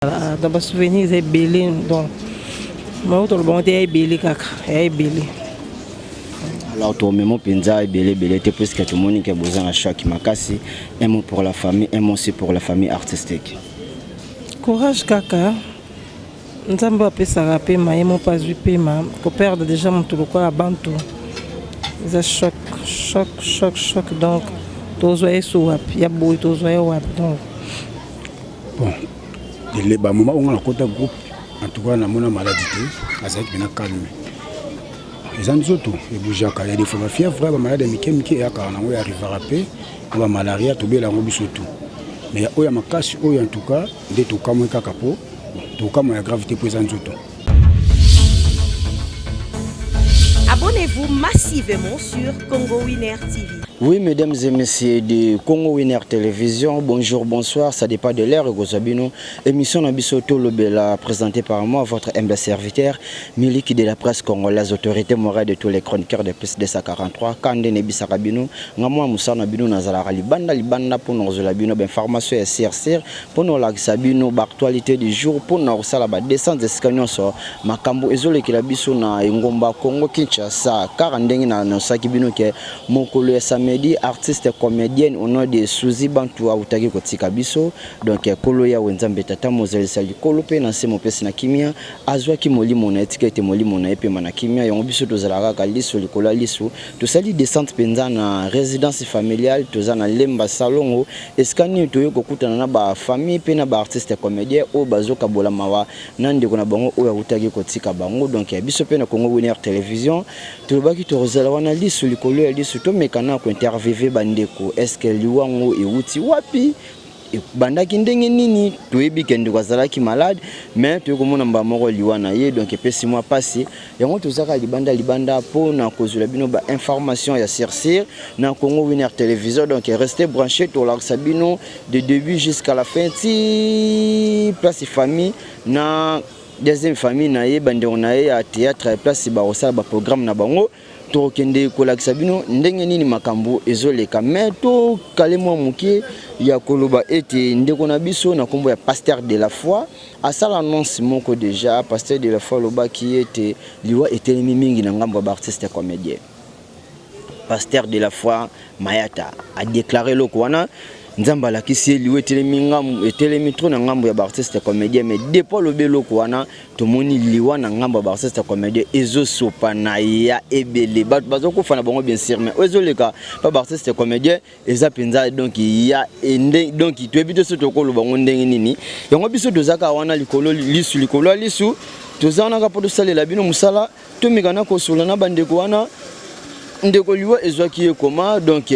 Donc ba souvenir eza ebele, donc moko toloba ngo te, ya ebele kaka, ya ebele. Alors tomemo mpenza ebele ebele te, puisque tomoni ke boza na choc makasi. Un mot pour la famille, un mot aussi pour la famille artistique. Courage kaka, Nzambe apesaka pema, ye moko azwi pema. Koperdre déjà moto lokola Bantu eza choc, choc, choc, choc. Donc tozwa ye so wapi ya boye, tozwa ye wapi? Donc Bon, ele bamoma oyo nga nakota groupe, en tout cas namona maladie te, azalaki mpena calme. Eza nzoto ebougeaka, ya des fois bafièvre, bamalade ya mike mike eyakaka nango, ya arrivaka mpe na bamalaria, tobela yango biso tout. Mais ya oyo ya makasi oyo, en tout cas nde tokamwe kaka, po tokamwe ya grave te, po eza nzoto. Abonnez-vous massivement sur Congo Winner TV. Oui, mesdames et messieurs de Congo Winner Télévision, bonjour, bonsoir, ça dépend de l'heure, Gozabino. Émission na biso Tolobela, présentée par moi, votre humble serviteur, Miliki de la presse congolaise, autorité morale de tous les chroniqueurs de plus de 143, Kande Nebisaka bino, Ngamwa Moussa bino nazala libanda libanda pour nous bino, information ya CRCR, pour nous lakisa bino, actualité du jour, pour nous sala ba descente esika nyonso, makambo ezolekela biso na engomba Congo Kinshasa, kaka ndenge na nosaki bino ke mokolo ya samedi, artiste comédienne au nom de Suzy Bantu autaki kotika biso. Donc kolo Yawe Nzambe Tata mozalisa likolo mpe na nse, mopesi na kimia, azwaki molimo na ye, tika ete molimo na ye pema na kimia. Yango biso tozalaka kaka liso likolo ya liso. Tosali descente mpenza na résidence familiale, toza na Lemba Salongo, esika nini toyei kokutana na bafamille mpe na baartiste comédien oyo bazokabola mawa na ndeko na bango oyo awutaki kotika bango. Donc biso mpe na Congo Winner Télévision tolobaki tokozala wana liso likolo ya liso, tomeka na kointerviewer bandeko. Est-ce liwango ewuti wapi, ebandaki ndenge nini? Toyebi ke ndeko azalaki malade, mais toyei komona mbala moko liwa na ye, donc epesi mwa mpasi. Yango tozaka libanda libanda mpona kozwela bino bainformation ya sûr na Congo Winner Télévision. Donc restez branché, tolakisa bino de début jusqu'à la fin, ti place famille na deuxième famille na ye, bandeko na ye ya théâtre, place bakosala baprogramme na bango. Tokokende kolakisa bino ndenge nini makambo ezoleka. Mais tokale mwa moke ya koloba ete ndeko na biso na nkombo ya Pasteur de la Foi asala annonce moko déjà. Pasteur de la Foi alobaki ete liwa etelemi mingi na ngambo ya baartiste comédien. Pasteur de la Foi Mayata adéclaré eloko wana, Nzambe alakisi ye liwa etelemi ngambu, etelemi trop na ngambo ya baartiste comédien. Mais depuis alobi eloko wana, tomoni liwa na ngambo ya baartiste comédien ezosopa na ya ebele. Bato bazokufa na bango bien sûr, mais oyo ezoleka mpa baartiste comédien eza mpenza donc ya ende. Donc toyebi te so tokoloba ngo ndenge nini. Yango biso tozaka wana likolo lisu likolo ya lisu, toza wana kaka mpo tosalela bino mosala, tomeka na kosola na bandeko wana. Ndeko, liwa ezwaki ye koma? Donc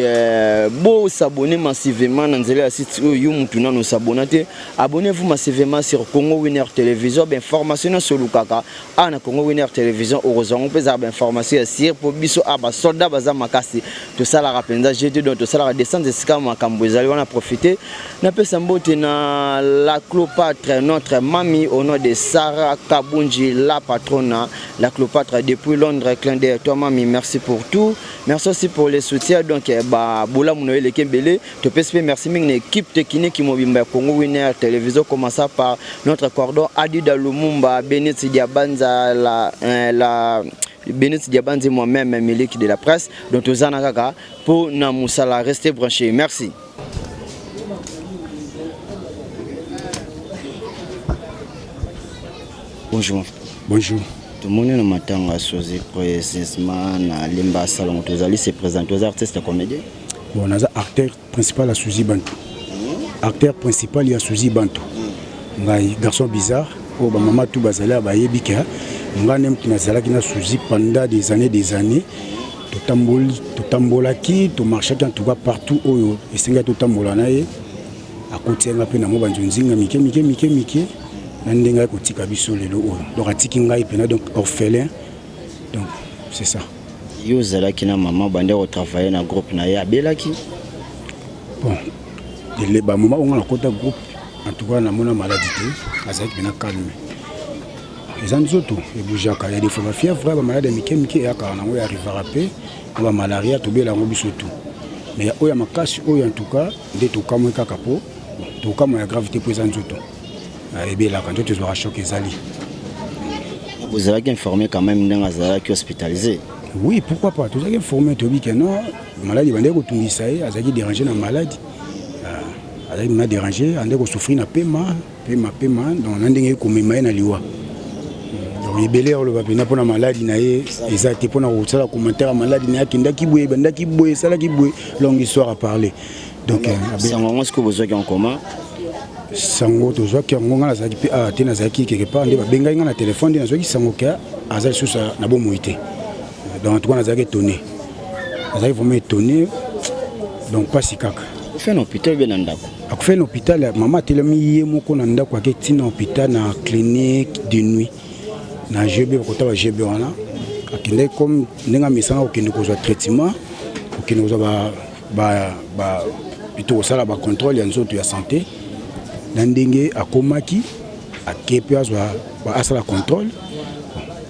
bosabonner massivement na nzela ya site oyo. Yo mutu nano osabona te, abonnez-vous massivement sur Congo Winner Télévision. Bainformation nyonso olukaka awa na Congo Winner Télévision, okozwa yango mpe ezalaka bainformation ya sûr, mpo biso awa basoldat baza makasi, tosalaka mpenza gt. Donc tosalaka descente esika makambo ezali wana. Profite napesa mbote na la Cléopâtre, notre mami, au nom de Sarah Kabunji, la patronne, la Cléopâtre depuis Londres. Clin d'œil à toi mami, merci pour tout, merci aussi pour le soutien. Donc ba bolamu na yo eleki ebele. Topesi mpe merci mingi na équipe technique mobimba ya Congo Winner Télévision, commença par notre cordon Adida Lumumba, Benit Diabanza, la Benit Diabanza, moi-même Milik de la presse. Donc toza na kaka mpo na mosala, restez branché, merci. Bonjour. Bonjour. Tomoni na matanga Sozi, précisément na Lemba Salongo. Tozali se présente, oza artiste comédien? Bon, naza acteur principal ya Suzy Bantu, acteur principal ya Suzy Bantu. Ngai garçon bizarre oyo bamama tu bazali awa bayebi ke ngai nde mutu nazalaki na Suzy pendant des années, des années. Totamboli, totambolaki, tomarchaki, en tout cas partout oyo esengaki totambola na ye. Akotia nga mpe na mwa banzonzinga mike mike mike mike na ndenge aye kotika biso lelo oyo. Donc atiki ngai mpena donc orphelin, donc c'est ça. Yo ozalaki na mama, bande kotravaille na groupe na ye, abelaki? Bon, ele bamoma oyo nga nakota groupe, en tout cas namona maladie te, azalaki mpena calme. Eza nzoto ebougeaka, ya des fois bafièvre, bamalade ya mike mike eyakaka nango, ya arrivaka mpe na bamalaria, tobela yango biso tout. Mais ya oyo ya makasi oyo, en tout cas nde tokamwe kaka, po tokamwe ya grave te, po eza nzoto. Ebelaka nzoto, ezwaka choc, ezali. Bozalaki informé quand même ndenge azalaki hospitalisé? Oui, pourquoi pas, tozalaki informé. Toyebi ke non, maladie bandeki kotungisa ye, azalaki dérangé na maladie, azalaki na dérangé, andeki kosouffrir na pema, pema, pema. Donc na ndenge ekomema ye na liwa. Donc ebele ya koloba mpenza mpona maladie na ye eza te. Mpona kosala commentaire ya maladie na ye, akendaki boye, ebandaki boye, esalaki boye, longue histoire à parler. Donc Sango yango sikoyo bozwaki en commun? Sango tozwaki yango, ngai nazalaki mpe awa te, nazalaki quelque part. Nde babengai ngai na telefone, nde nazwaki sango ke aza lisusu na bomoi te. Donc en tout cas nazalaki étonné, nazalaki vraiment étonné. Donc mpasi kaka. Akufi na hôpital be na ndako? Akufi na hôpital. Mama atelemi ye moko na ndako, ake ntina hôpital, na clinique de nuit na GB, bakota ba GB wana. Akendaki comme ndenge amesana kokende kozwa traitement, kokende kozwa plutôt kosala bacontrôle ya nzoto, ya santé. Na ndenge akomaki, ake mpe azwa, asala contrôle,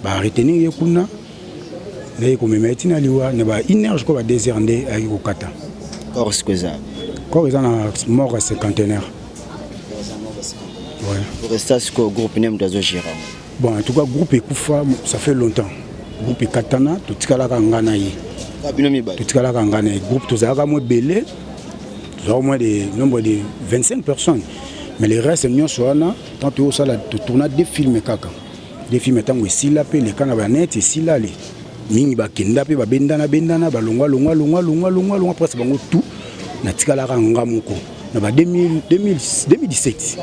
baretenir ye kuna, naye komema ye ntina liwa na ba 1 heure, je crois ba 2 heures, nde ayaki kokata. Corps siko eza? Corps eza na morgue ya Cinquantenaire, ouais. Resta sikoyo groupe nde moto azogérer? Bon, en tout cas groupe ekufa, ça fait longtemps groupe ekatana. Totikalaka nga na ye. Bino mibale? Totikalaka nga na ye. Groupe tozalaka mo ebele, tozalaka moins de nombre de 25 personnes, mais le reste nyonso wana, tant toyosala, totourna deux films kaka, deux films. Ntango esila mpe leka na banet, esila le mingi, bakenda mpe babendana bendana, balongwa longwa longwa longwa longwa longwa, presque bango tout. Natikalaka nga moko na ba 2017,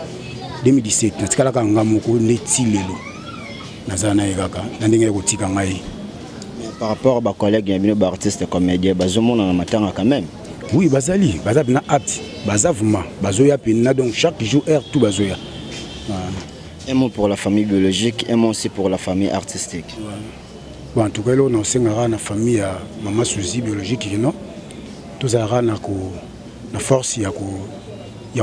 2017 natikalaka nga moko. Nde ti lelo naza na ye kaka na ndenge ya kotika ngai. Par rapport bacollègue na bino, baartiste comédien, bazomona na matanga quand même? Oui, bazali, baza mpena apte, baza vraiment, bazoya mpena. Donc chaque jour, heure tout, bazoya. Un mot pour la famille biologique, un mot aussi pour la famille artistique. Ouais. Bon, en tout cas eloko na osengaka na famille ya mama Suzi biologique, kino tozalaka na ko na force ya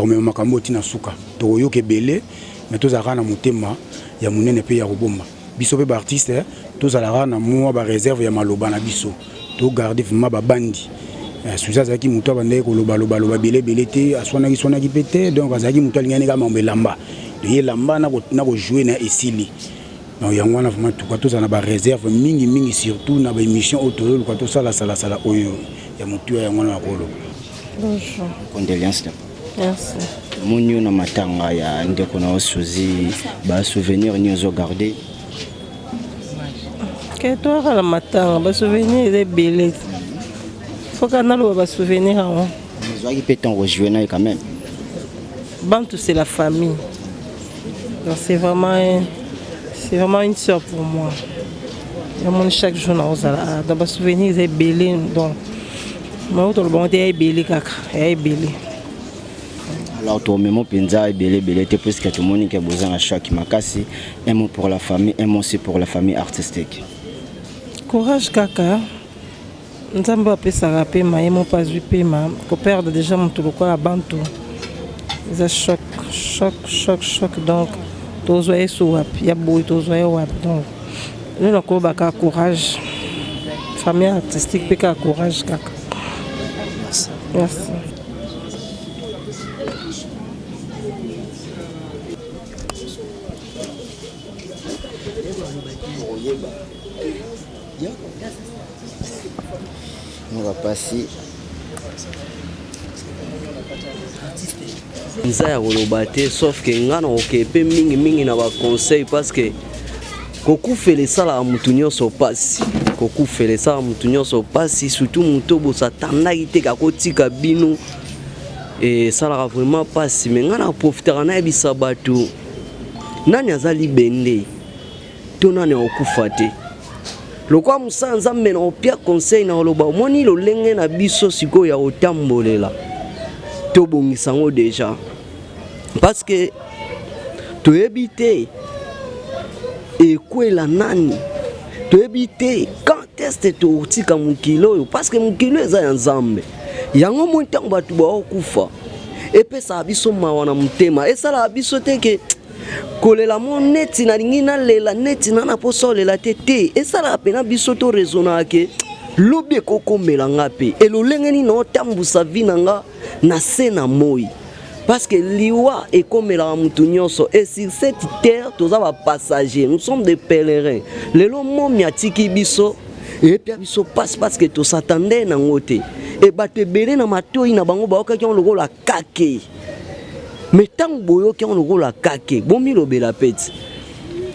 komema makambo ntina suka. Tokoyoka ebele, mais tozalaka na motema ya monene mpe ya kobomba. Biso mpe baartiste, tozalaka na mwa baréserve ya maloba na biso, togarde vraiment babandi. Suzi azalaki moto abandaki kolobalobaloba ebele ebele te, aswanaki swanaki mpe te. Donc azalaki moto alingani kaka mambo elamba, ye elamba na kojouer na esili. Donc yango wana vraiment tuka tozala na baréserve mingi mingi, surtout na baémission oyo tozoluka tosalasalasala oyo ya motuya. Yango wana nakoloba. Bonjour. Condoléance. Merci. Moni yo na matanga ya ndeko na yo Suzi, basouvenir nini ozogarde? Ke toyaka na matanga, basouvenir eza ebele, foka naloba basouvenir yango. Ozwaki mpe ntango kojouer na ye quand même? Bantu, c'est la famille. Donc c'est vraiment une sœur pour moi. Yamoni chaque jour naozala. Donc basouvenir eza ebele, donc mao tolobango te, ya ebele kaka, ya ebele. Alors tomemo mpenza ebele ebele te, puisque tomoni ke boza na choc makasi. Un mot pour la famille, un mot aussi pour la famille artistique. Courage kaka. Nzambe apesaka pema, ye moko azwi pema. Koperdre déjà moto lokola Bantu eza choc, choc, choc, choc. Donc tozwa ye so wapi ya boye, tozwa ye wapi? Donc lelo nakoyeba kaka courage, famille artistique mpe kaka courage kaka. Merci. Moka pasi. Nza ya koloba te, sauf ke nga na koke mpe mingimingi na baconseil, parce que kokufela esalaka motu nyonso mpasi. Kokufela esalaka motu nyonso mpasi, surtout motu oyo bosatandaki te kakotika bino, esalaka vraiment mpasi. Mais ngai na profitaka nayebisa bato: nani aza libende to nani akokufa te? Lokwa mosala Nzambe na kopia conseil na koloba, omoni lolenge na biso sikoyo ya kotambolela, tobongisa yango déjà, parce que toyebi te ekwela nani, toyebi te quand est totika mokili oyo, parce que mokili oyo eza ya Nzambe. Yango moi, ntango bato baokufa, epesaka biso mawa na motema, esalaka biso te ke kolela mo neti nalingi nalela, neti na mposa olela te te. Esalaka mpena biso toraisonnaka ke lobi ekokomela nga mpe elolenge nini naotambusa vie na nga na se na moi. Parce que liwa ekomelaka mutu nyonso et sur cette terre toza ba passagers, nous sommes des pèlerins. Lelo momi atiki biso epia biso passe parce que tosatande nango te. E bato ebele na matoi na bango baokaki yango lokola kake. Mais ntango boyoki yango lokola kake, bomilobela peti.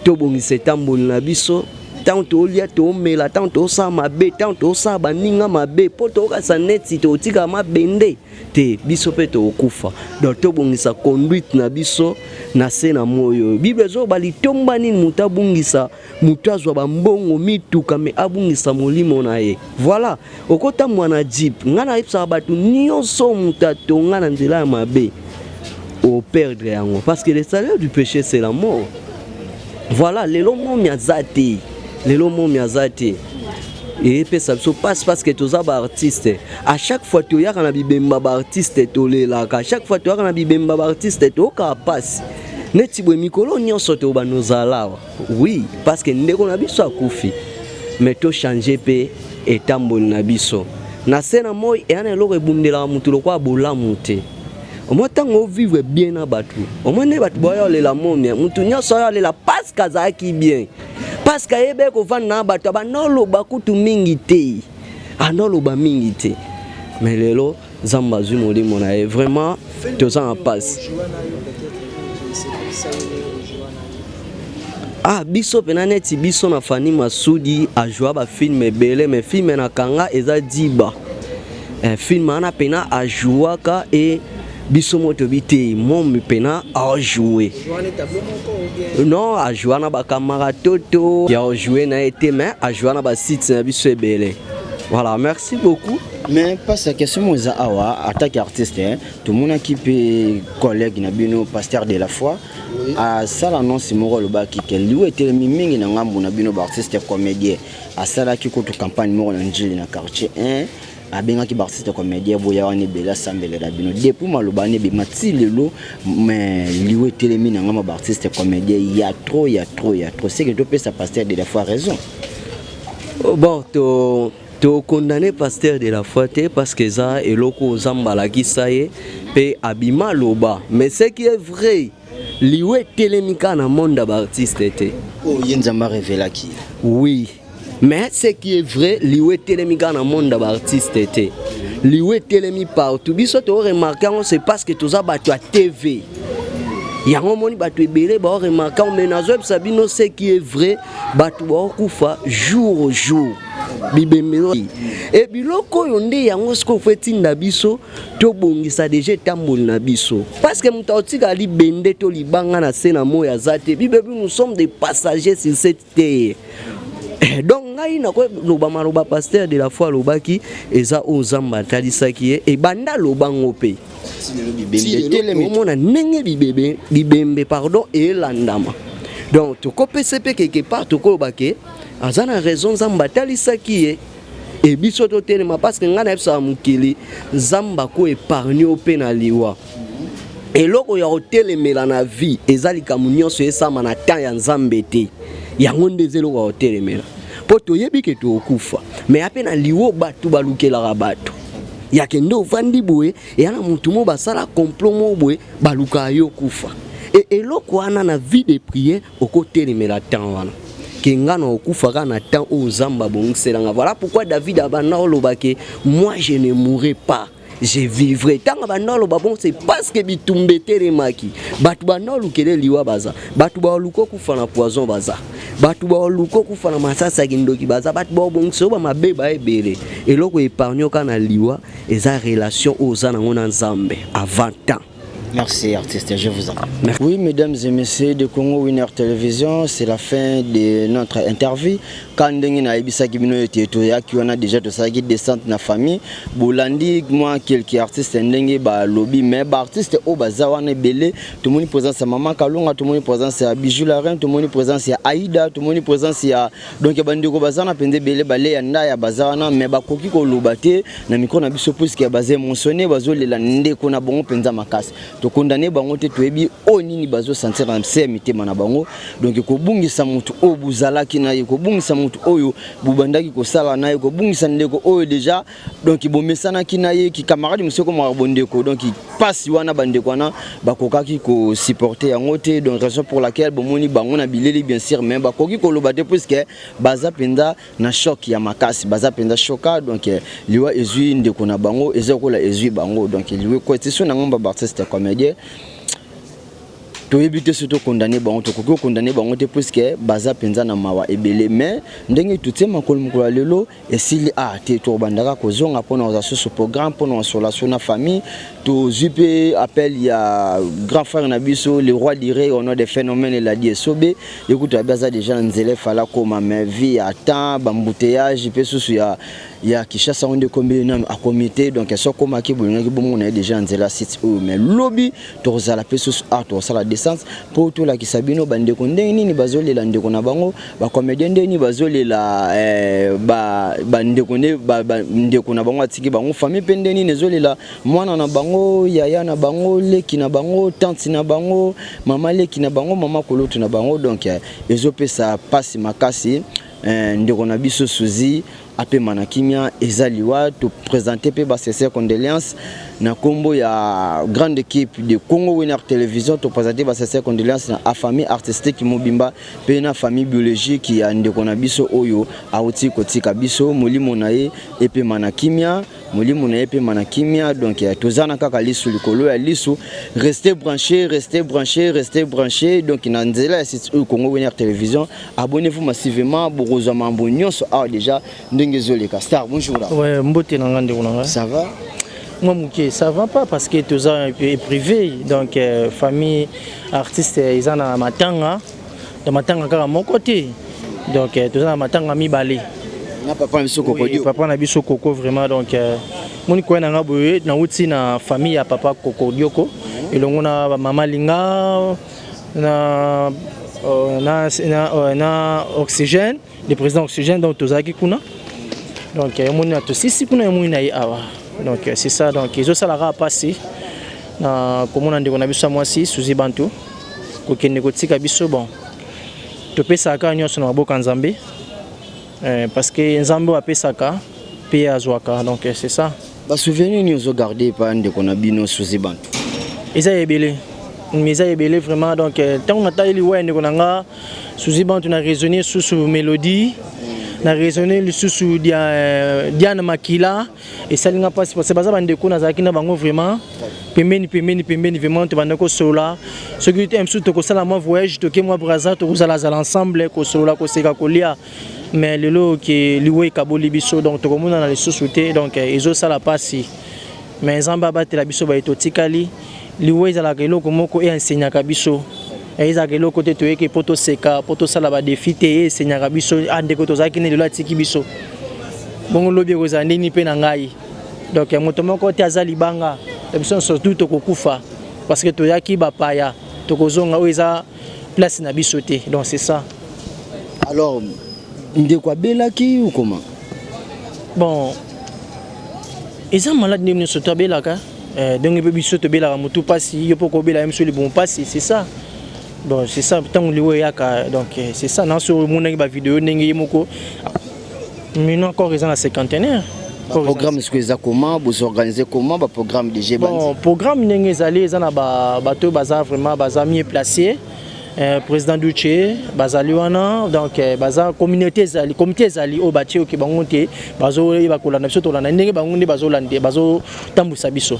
Tobongisa etamboli na biso ntango tolia, tomela, ntango tosala mabe, ntango tosala baninga mabe, mpo tokasa neti totikala mabende te, biso mpe tokokufa. Donc tobongisa conduite na biso na se na moi oyo. Bible ezoloba litomba nini moto abungisa, moto azwa bambongo, mituka, me abungisa molimo na ye? Voilà, okotambola na jeep. Ngai nayebisaka bato nyonso, moto atonga na nzela ya mabe, operdre yango, parce que le salaire du péché, c'est la mort. Voilà, lelo momi aza te, lelo momi aza te, eyepesa biso mpasi parce que toza baartiste. À chaque fois toyaka na bibemba baartiste, tolelaka. À chaque fois toyaka na bibemba baartiste, toyokaka mpasi. Neti boye mikolo nyonso tobanda ozala awa, oui, parce que ndeko na biso akufi. Mais tochange mpe etamboli na biso na se na moi. Eya na eloko ebundelaka motu lokola bolamu te. Omoi ntango ovivre bien na bato, omoi nde bato baya olela momia, motu nyonso oyo alela parce que azalaki bien, parce que ayebi kovanda na bato, abanda oloba kutu mingi te, anda oloba mingi te. Mais lelo Nzambe azwi molimo na ye, vraiment toza na mpasi. Ah, biso mpena neti biso na Fani Masudi ajoua bafilme ebele, mais filme na kanga eza Diba. Filme wana mpena ajouaka e biso mo toyebi te momi mpena ajoue. Non, ajoua na bakamara toto ya ojoue na ye te, mais ajoua na basite na biso ebele. Voilà, merci beaucoup. Mais mpasi ya question mo eza awa, atake artiste, hein, tomonaki mpe collègue na bino, pasteur de la foi, asala annonce moko, alobaki ke liwa etelemi mingi na ngambo na bino baartiste comédien. Asalaki kutu campagne moko na Njili, na quartier 1, abengaki baartiste comédien boya wana ebele, asambelela bino. Depuis maloba wana ebima ti lelo, mais liwa etelemi na ngambo baartiste comédien ya trop, ya trop, ya trop. C'est que topesa pasteur de la foi raison? Bon, to tokondane pasteur de la foi te, parce que eza eloko Nzambe alakisa ye mpe abima aloba. Mais ce qui est vrai, liwa etelemi kaka na monde ya baartiste te. Oyo ye Nzambe arevelaki. Oui, mais ce qui est vrai, liwa etelemi kaka na monde ya baartiste te, liwa etelemi partout. Biso toremarke yango, c'est parce que toza bato ya TV, yango omoni bato ebele baoremarke yango. Mais nazoyebisa bino ce qui est vrai, bato baokufa jour au jour, bibembe e biloko oyo nde yango sikoyo fo etinda biso tobongisa deja etamboli na biso, parce que moto aotika libende to libanga na se na moi aza te. Bibebi, nous sommes des passagers sur cette terre. Donc ngai nakoloba maloba pasteur de la foi alobaki eza oyo Nzambe atalisaki ye, ebanda alobango mpe omona ndenge bibebe, bibembe, pardon, elandama. Donc tokopesa mpe quelque part, tokoloba ke aza na raison, Nzambe atalisaki ye e biso totelema, parce que ngai nayebisaka mokili, Nzambe ako épargne yo mpe na liwa. Eloko ya kotelemela na vie eza likambo nyonso esama na temps ya Nzambe te. Yango nde eza eloko ya kotelemela, mpo toyebi ke tokokufa. Me ya mpe na liwo, bato balukelaka bato yake nde ovandi boye, eya na motu mo basala complot mo boye, balukaka yo kufa. E eloko wana na vie de prière, okotelemela temps wana ke nga na okufa kaka na temps oyo Nzambe abongiselanga. Voilà pourquoi David abanda oloba ke moi, je ne mourrai pas, je vivrai. Ntango banda oloba bon, c'est parce que bitumba etelemaki, bato banda olukele liwa baza, bato baoluka okufa na poison baza, bato baoluka okufa na masasi ya kindoki baza, bato baobongisa oyo bamabe baebele. Eloko épargne oka na liwa eza relation oyo oza nango na Nzambe avant temps. Merci artiste, je vous en prie. Oui, mesdames et messieurs de Congo Winner Télévision, c'est la fin de notre interview. Quand ndenge nayebisaki bino ete toyaki wana déjà, tosalaki descente na famille, bolandi mwa quelques artistes ndenge balobi. Mais baartiste oyo baza wana ebele, tomoni présence ya Mama Kalunga, tomoni présence ya Bijou la Reine, tomoni présence ya Aïda, tomoni présence ya, donc bandeko baza na mpenza ebele, baleya ndaya baza wana, mais bakoki koloba te na micro na biso puisque baza émotionné, bazolela ndeko na bango mpenza makasi. Tokondane bango te, toyebi oyo nini bazosentir na se ya mitema na bango. Donc kobungisa motu oyo bozalaki na ye, kobungisa motu oyo bobandaki kosala na ye, kobungisa ndeko oyo déjà donc bomesanaki na ye, kikamarade mosusu ekomaka bondeko, donc mpasi wana bandeko wana bakokaki kosupporter yango te. Donc raison pour laquelle bomoni bango na bileli, bien sûr, mais bakoki koloba te puisque baza mpenza na choc ya makasi, baza mpenza choqué. Donc liwa ezwi ndeko na bango, eza lokola ezwi bango. Donc liwa ekweti so na ngambo ya baartiste comédien. Toyebi te soki tokondane bango, tokoki kokondane bango te puisque baza mpenza na mawa ebele. Mais ndenge totie makolo mokolo ya lelo esili a te, tokobandaka kozonga mpona kozwa susu programme mpona kosola so na famille. Tozwi mpe appel ya grand frère na biso, le roi dire au nom des phénomènes, eladi esobe ekuta abi aza déjà na nzela, efala koma, mais vu ya temps, baembouteillage mpe susu ya Kinshasa ngo nde ekomi nanu akomi te. Donc so akomaki, bolingaki bomona ye déjà na nzela site oyo. Mais lobi tokozala mpe susu art, tokosala descente mpo tolakisa bino bandeko ndenge nini bazolela ndeko na bango, bacomédien ndenge nini bazolela bandeko nde ndeko na bango atiki bango, famille mpe ndenge nini ezolela mwana na bango, yaya na bango, leki na bango, tante na bango, mama leki na bango, mama kolotu na bango. Donc ezopesa mpasi makasi. Ndeko na biso Suzi apema na kimia, eza liwa. Toprésente mpe basincère condoléance na nkombo ya grande équipe de Congo Winner Télévision. Toprésente basincère condoléance na famille artistique mobimba mpe na famille biologique ya ndeko na biso oyo awuti kotika biso. Molimo na ye epema na kimia, molimo na ye epema na kimia. Donc toza na kaka lisu likolo ya lisu. Restez branché, restez branché, restez branché. Donc na nzela ya site oyo Congo Winner Télévision, abonnez-vous massivement, bokozwa mambo nyonso awa déjà ndenge ezoleka. Star, bonjour. Ouais, mbote na nga, ndeko na nga. Ça va? Moi moke, ça va pas parce que toza un peu privé. Donc famille artiste eza na matanga, na matanga kaka moko te. Donc toza na matanga mibale. Na papa na biso Koko. Oui, papa na biso Koko, vraiment. Donc moni koya na nga boye, nauti na famille ya papa Koko Dioko elongo na bamama Linga na Oxygène, le président Oxygène. Donc tozalaki kuna, donc emoni na tosisi kuna, emoni na ye awa. Donc c'est ça. Donc ezosalaka mpasi na komona ndeko na biso ya mwasi Suzi Bantu kokende kotika biso. Bon, topesaka kaka nyonso na maboko ya Nzambe, parce que Nzambe oyo apesaka mpe azwaka. Donc c'est ça. Basouvenir nini ozogarde epa ndeko na bino Suzi Bantu? Eza ebele, mais eza ebele vraiment. Donc ntango natali liwa ya ndeko na nga Suzi Bantu, na raisonner susu mélodie, na raisonner lisusu Diane Makila, esali nga mpasi parce baza bandeko nazalaki na bango vraiment pembeni, pembeni, pembeni. Vraiment tobanda kosolola, soki te mosusu tokosala mwa voyage, toke mwa Braza, tokozalazala ensemble, kosolola, koseka, kolia. Mais lelo ke liwa ekaboli biso, donc tokomonana lisusu te. Donc ezosala mpasi, mais Nzambe abatela biso baye totikali. Liwa ezalaka eloko moko eenseignaka biso, ezalaka eloko te toyeki mpo toseka, mpo tosala badéfis te. Eenseignaka biso: a ndeko tozalaki ne, lelo atiki biso, bongo lobi ekozala ndeni mpe na ngai? Donc moto moko te aza libanga na biso, surtout tokokufa parce que toyaki bapaya, tokozonga, oyo eza place na biso te. Donc c'est ça. Alors ndeko abelaki ou comment? Bon, eza malade ndenge nyonso to abelaka, ndenge mpe biso tobelaka motu mpasi, yo mpo kobela ye mosu libumu mpasi, c'est ça. Bon, c'est ça. Ntango liwa eyaka, donc c'est ça. Naso omonaki bavideo ndenge ye moko mino encore eza na cinquantenaire. Programme sikoyo eza comment? Bosorganiser comment baprogramme DG? Bon, programme ndenge ezali, eza na bato oyo baza vraiment baza mieux placé. Président Duche bazali wana. Donc baza communauté, ezali comité, ezali oyo batie oke bango te, bazoyeba kolanda biso, tolanda ndenge bango nde bazolanda, bazotambwisa biso.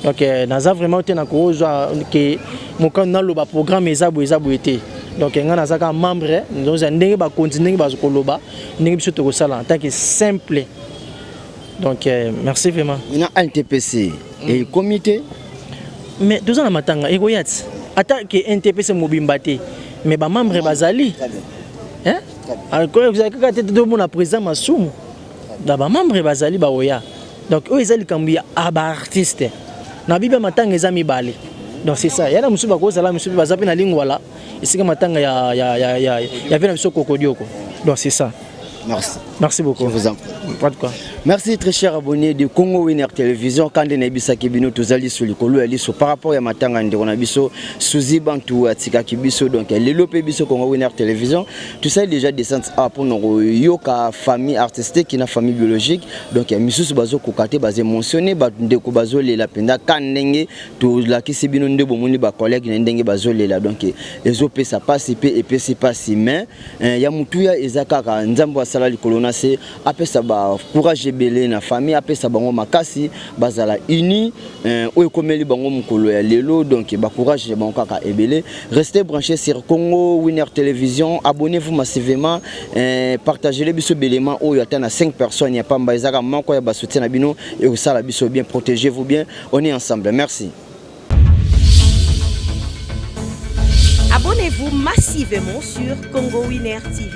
Donc naza vraiment te na kozwa ke mokano naloba programme eza boye, eza boye te. Donc ngai naza kaka membre, nozala ndenge bakonzi ndenge bazokoloba, ndenge biso tokosala en tant que simple. Donc merci vraiment. Na NTPC ekomi te? Mais toza na matanga, ekoya ti ata ke NTPC mobimba te, mais bamembre bazali kaka te. Tomona président Masumu na bamembre bazali baoya. Donc oyo eza likambo ya baartiste na bibi ya matanga eza mibale. Donc c'est ça. Yana mosusu bakozala, mosusu mpe baza mpe na Lingwala, esika matanga ya ve na biso Kokodioko. Donc c'est ça. Merci. Merci beaucoup. Je vous en prie. Pas de quoi. Merci, très cher abonné de Congo Winner Télévision. Quand on est bino tozali sur likolo ya liso par rapport ya matanga ndeko na biso Suzy Bantu atikaki biso, donc lelo pe biso Congo Winner Télévision tout ça déjà descente a pour nous yoka famille artistique na famille biologique. Donc misusu bazo koka te, bazo émotionné, ba ndeko bazo lela penda ka ndenge tolakisi bino nde bomoni ba collègue na ndenge bazo lela. Donc ezopesa pasi pe epesi pasi, mais ya mutuya eza kaka Nzambe asala likolo na se, apesa ba courage ebele na famille, apesa bango makasi, bazala uni oyo ekomeli bango mokolo ya lelo. Donc bacourage ya bango kaka ebele. Restez branchés sur Congo Winner Télévision, abonnez-vous massivement, partagez biso belema oyo ata na 5 personnes ya pamba, ezaka moko ya basoutien na bino ekosala biso bien. Protégez-vous bien, on est ensemble, merci. Abonnez-vous massivement sur Congo Winner TV.